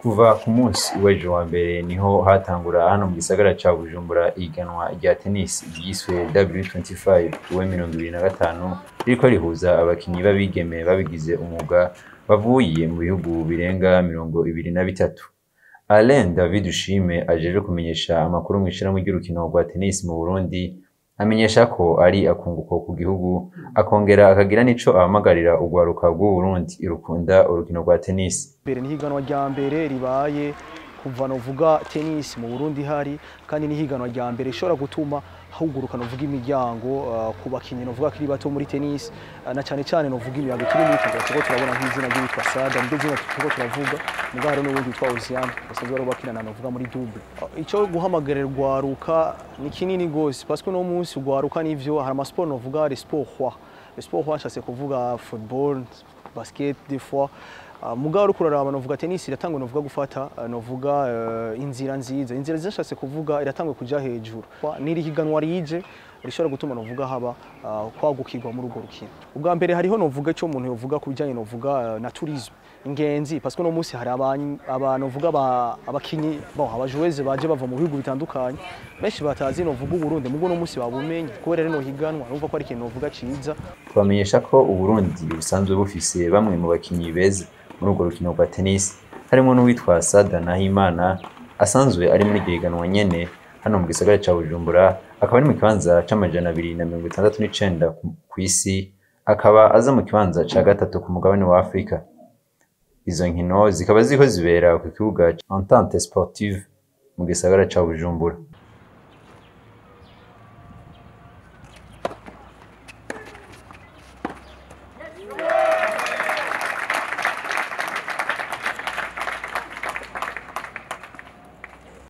Kuva ku munsi w'ejo wa mbere niho hatangura hano mu gisagara ca Bujumbura ihiganwa rya tennis ryiswe W25 W 25, ririko rihuza abakinyi b'abigeme babigize umwuga bavuye mu bihugu birenga 23. Alain David Ushime, ajejwe kumenyesha amakuru mw'ishirahamwe ry'urukino rwa tennis mu Burundi, amenyesha ko ari akunguko ku gihugu, akongera akagira n'ico ahamagarira urwaruka rw'Uburundi rukunda urukino rwa tennis. Mbere ni higanwa rya mbere ribaye kuva novuga tennis mu Burundi hari, kandi ni higanwa rya mbere rishobora gutuma huguruka novuga imiryango ku bakinyi novuga kiri bato muri tennis, na cyane cyane novuga imiyaga kiri mito. Turiko turabona nk'izina ry'uwitwa Sada, niryo zina turiko turavuga, mugabo hari n'uwundi witwa Oziane basanzwe bari bakinana novuga muri double. Ico guhamagarira urwaruka ni kinini gose, parce que no munsi urwaruka nivyo hari ama sport novuga les sport roi. Les sport roi, nshatse kuvuga football, basket des fois. Mugabo uriko uraraba novuga tennis iratangwa novuga gufata novuga inzira nziza. Inzira nziza nshatse kuvuga iratangwa kuja hejuru. Niri higanwa rije rishobora gutuma novuga haba kwagukirwa muri urwo rukino. Ubwa mbere hariho novuga ico umuntu yovuga ku bijanye novuga na tourisme, ingenzi, parce que no munsi hari abantu novuga abakinyi, bon, abajoueuses baje bava mu bihugu bitandukanye, benshi batazi novuga Uburundi, mugo no munsi babumenye kubera rino higanwa. Urumva ko ari ikintu novuga ciza. Twamenyesha ko Uburundi busanzwe bufise bamwe mu bakinyi beza muri urwo rukino rwa tennis, harimo n'uwitwa Sada Nahimana asanzwe ari muri iryo higanwa nyene hano mu gisagara ca Bujumbura, akaba ari mu kibanza c'269 kw'isi, akaba aza mu kibanza ca gatatu ku mugabane wa Afrika. Izo nkino zikaba ziriko zibera ku kibuga Entente Sportive mu gisagara ca Bujumbura.